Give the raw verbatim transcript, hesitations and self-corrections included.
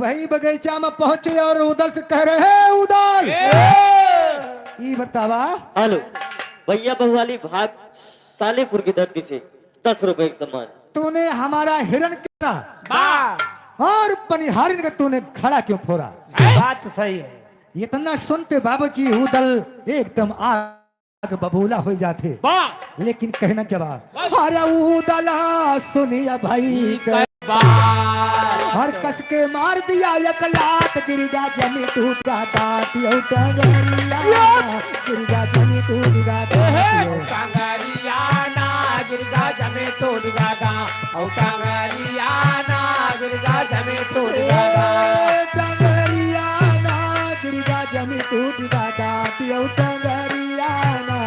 वही बगीचा में पहुंचे और उदल से कह रहे, "हे उदल, ई बतावा।" हेलो, भैया बहू वाली भाग सालेपुर की धरती से दस रुपए का सम्मान। तूने हमारा हिरण काटा वाह। और पनिहारिन का तूने घड़ा क्यों फोड़ा? बात सही है। इतना सुनते बाबूजी उदल एकदम आग बबूला हो जाते। वाह। लेकिन कहना क्या बात? वाह। अरे उदला सुनिया भाई के बात। और कस के मार दिया एक लात, गिर गा जमी टूट गा दांत, यो टंगरिया, गिर गा जमी टूट गा दांत, यो। टंगरिया ना गिर गा जमी टूट गा दांत, ओ टंगरिया ना गिर गा जमी टूट गा दांत। ए, टंगरिया ना गिर गा जमी टूट गा दांत, यो